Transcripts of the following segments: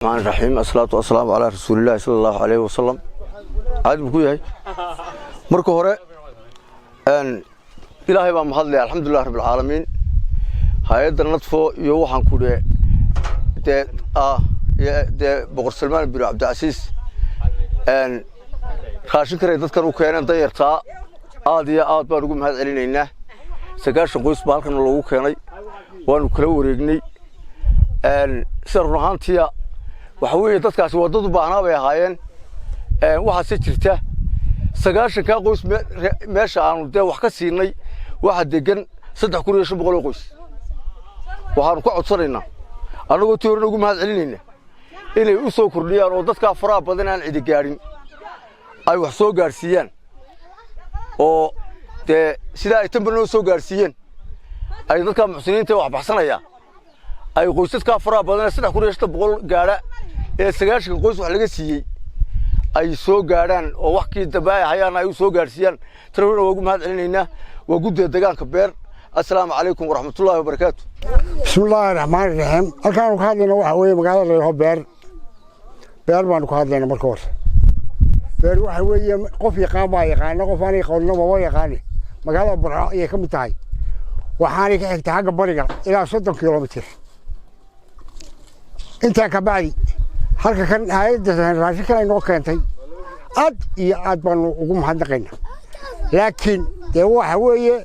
Raxmaan raxiim, asalaatu wasalaamu calaa rasuulillaahi sala allahu calayhi wasalam. Caadi buu ku yahay. Marka hore Ilaahay baa mahadlaya, alxamdulilah rabbilcaalamiin. Hay-adda NADFO iyo waxaan ku dhe dee dee Boqor Salmaan bin Cabdicasiis raashinkanay dadkan u keeneen danyartaa, aad iyo aad baan ugu mahad celinaynaa. 90 qoys baa halkan loogu keenay, waanu kala wareegnay. Sida run ahaantiya waxa weeye, dadkaasi waa dad u baahnaa bay ahaayeen. Waxaase jirta, 90-kaa qoys meesha aanu dee wax ka siinay waxaa degan 3500 oo qoys. Waxaanu ka codsanaynaa, annagoo tii horena ugu mahad celinayna, inay u soo kordhiyaan oo dadkaa faraha badan aan cidi gaadhin ay wax soo gaadhsiiyaan, oo dee sidaa ay tanba noo soo gaadhsiiyeen ay dadkaa muxsiniinta wax baxsanaya ay qoysaskaa faraha badan ee 3500 gaadha ee 90-ka qoys wax laga siiyey ay soo gaadhaan, oo wax kii dambe ay hayaan ay u soo gaadhsiiyaan. Tanna waa ugu mahad celinaynaa. Waa guddiga deegaanka Beer. Assalaamu calaykum waraxmatullaahi wabarakaatu. Bismillaahi raxmaani raxiim. Halkaanu ka hadlayna waxaa weeye magaalada la yidhaho Beer. Beer baanu ka hadlayna. Marka hore, Beer waxa weeye qof yaqaan baa yaqaana, qof aan yaqaanna maba yaqaani. Magaalada Burco ayay ka mid tahay, waxaanay ka xigtaa xagga bariga ilaa 30 kilomitir. Intaa ka bacdi, halka kan hay-adda raashinkan ay noo keentay aad iyo aad baanu ugu mahadnaqaynaa, laakiin dee waxa weeye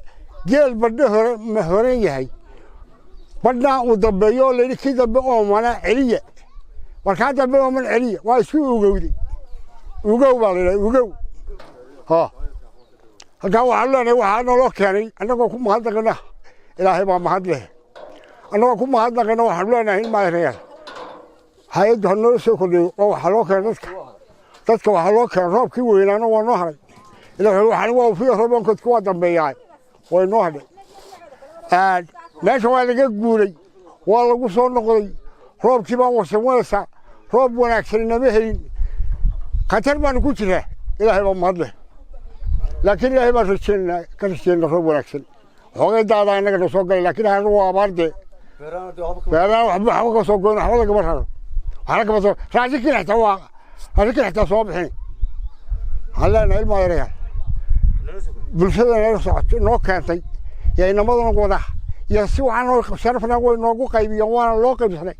geel badho hore ma horan yahay, badhnaa uu dambeeyo oo layidhi kii dambe oomana celiya, warkaa dambe ooman celiya. Waa isku ugowday, ugow baa la yidhaha, ugow. Ha, halkaa waxaan leenahay, waxaa naloo keenay annagoo ku mahadnaqina, Ilaahay baa mahad leh, annagoo ku mahadnaqina waxaanu leenahay in maayarayaal hay-addu ha noo soo kordhiyo, oo waxaa loo keenay dadka. Dadka waxaa loo keenay, roobkii weynaana waa noo haray. Ilaa waxaan waa ufiya roobankoodka waa dambeeyaa, way noo hadhay. Meesha waa laga guuray, waa lagu soo noqday, roobkii baa wasanwanaysaa, roob wanaagsan nama helin, khatar baanu ku jiraa. Ilaahay baa mahad leh, laakiin Ilaahay baan rajeynaa, ka rajeynaa roob wanaagsan. Xoogay daadaa innaga na soo galay, laakiin hana waa abaar dee. Beeraha waxba waxba ka soo goyn, waxba lagama raro, waxna kama soo, raashinkiina xitaa waa raashinkiina xitaa soo bixin. Waxaan leenahay, ilmaa yarayaal, bulshada nala socoto noo keentay iyo inamaduna wada iyo si waxaan noo sharafna way noogu qaybiyeen, waana loo qaybsanay,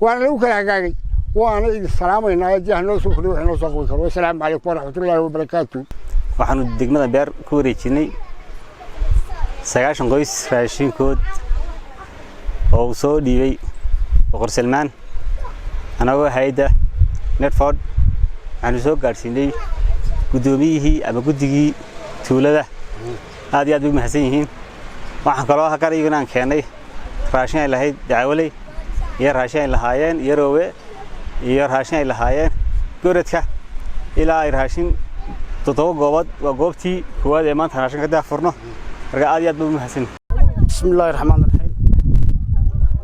waana lagu kala hagaagay. Waana idin salaamaynaa haddii ha noo soo kordhiyo wax noo soo qaban karo. Wasalaamu calaykum waraxmatullaahi wabarakaatu. Waxaanu degmada Beer ku wareejinay 90 qoys raashinkood oo uu soo dhiibay Boqor Salmaan. Annagoo hay-adda NETFOUND waxaanu soo gaadhsiinay guddoomiyihii ama guddigii tuulada. Aad iyo aad bay u mahadsan yihiin. Waxaan kaloo halkan iyaguna aan keennay raashin ay lahayd Dacawaley iyo raashin ay lahaayeen Yaroowe iyo raashin ay lahaayeen Goradka, ilaa ay raashin toddoba goobood. Waa goobtii koowaad ee maanta raashin ka daafurno. Marka aad iyo aad bay u mahadsan. Bismi illaahi raxmaan raxiim.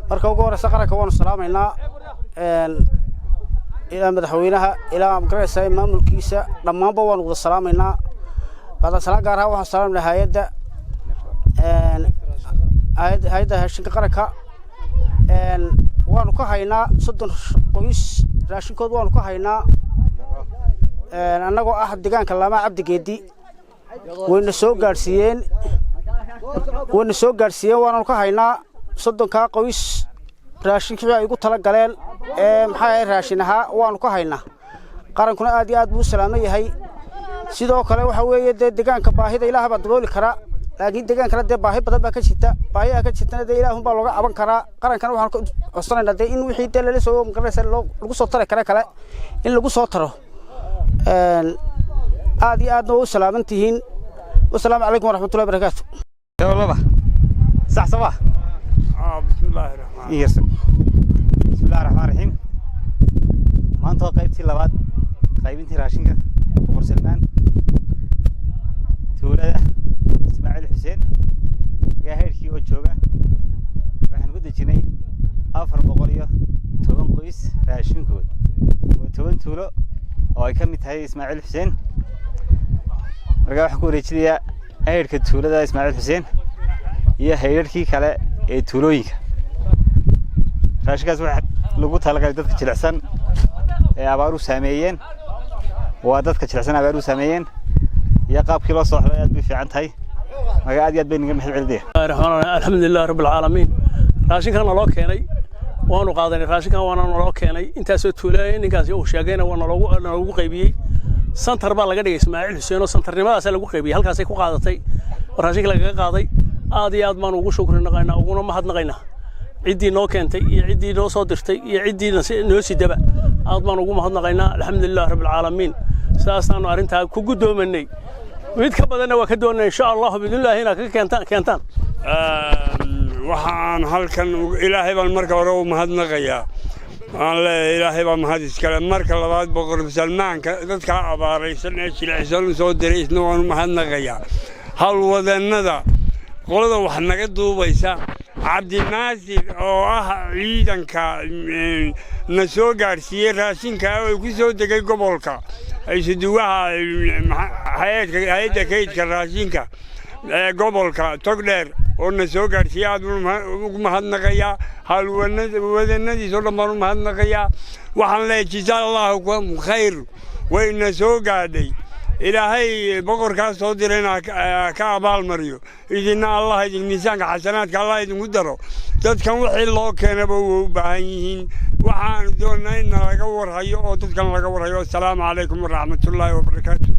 Marka ugu horeysa, qaranka waanu salaamaynaa, ilaa madaxweynaha ilaa magaraysa maamulkiisa, dhammaanba waanu wada salaamaynaa. Bacdan salaan gaar ahaan waxaan salaamayna hay-adda raashinka qaranka. Waanu ka haynaa 30 qoys raashinkood, waanu ka haynaa annagoo ah deegaanka Laamaa Cabdigeedi. Wayna soo gaadhsiiyeen, wayna soo gaadhsiiyeen, waananu ka haynaa 30-kaa qoys raashinkii ay ugu tala galeen ee maxaa ahay raashin ahaa, waanu ka haynaa. Qarankuna aad iyo aad buu u salaaman yahay. Sidoo kale waxa weeye dee deegaanka baahida Ilaah baa dabooli karaa, laakiin deegaankana dee baahi badan baa ka jirta. Baahiyaa ka jirtana dee Ilaahun baa looga caban karaa. Qarankana waxaan ka codsanaynaa dee in wixii dee lala soo magaranaysa lagu soo tari kara kale in lagu soo taro. Aad iyo aadna waa u salaaman tihiin. Wasalaamu calaykum waraxmatullahi barakaatu. Laba sax soo ma? Bismi illaahi raxmaan. Bismi illahi raxmaan raxiim. Maanta waa qaybtii labaad qaybintii raashinka Boqor Salmaan, tuulada Ismaaciil Xuseen. Markaa heerkii oo jooga waxaan ku dejinay 410 qoys raashinkood, oo 10 tuulo oo ay ka mid tahay Ismaaciil Xuseen. Markaa waxaan ku wareejinayaa heerka tuulada Ismaaciil Xuseen iyo heerarkii kale ee tuulooyinka raashinkaas. Waxa Lagu talagalay dadka jilicsan ee abaaruhu saameeyeen, waa dadka jilicsan abaaruhu saameeyeen, iyo qaabkii loo soo xulay aad bay fiican tahay. Marka aad iyo aad bay naga mahad celinaya. الحمد لله رب العالمين. Raashinkan naloo keenay waanu qaadanay. Raashinkan waana naloo keenay intaasoo tuulaaya ninkaasi uu sheegayna waa naloogu qaybiyey. Center baa laga dhigay Ismaaciil Xuseen oo centernimadaasa lagu qaybiyey, halkaasay ku qaadatay oo raashinka lagaga qaaday. Aad iyo aad baanu ugu shukri naqaynaa, uguna mahadnaqaynaa ciddii noo keentay iyo ciddii noo soo dirtay iyo ciddii noo sidaba. Aad baan ugu mahadnaqaynaa. الحمد لله رب العالمين. Sidaasaanu arrintaa ku guddoomanay. Mid ka badanna waa ka doonaa, insha Allahu biidnillaahi, inaad ka keentaan. Waxaan halkan Ilaahay baan marka hore u mahadnaqayaa. Aan leeyahay Ilaahay baa mahad iskale. Marka labaad, Boqor Salmaanka dadkaa abaaraysan ee jilicsan u soo diray isna waan u mahadnaqayaa. Howlwadannada qolada wax naga duubaysa, Cabdinaasir oo ah ciidanka na soo gaadhsiiyey raashinka oo ku soo degay gobolka, isuduwaha hay-adda kaydka raashinka ee gobolka Togdheer oo na soo gaadhsiiyey, aad ugu mahadnaqayaa. Howlwadanadiis oo dhan baan u mahadnaqayaa. Waxaan leeyahay jazaa Allahu khayr, wayna soo gaadhay. Ilaahay boqorkaas soo dirayna ka abaalmariyo. Idinna Allah idin miisaanka xasanaadka Allah idinku daro. Dadkan wixii loo keenaba way u baahan yihiin. Waxaanu doonnaa in nalaga warhayo oo dadkan laga warhayo. Assalaamu calaykum waraxmatullaahi wabarakaatu.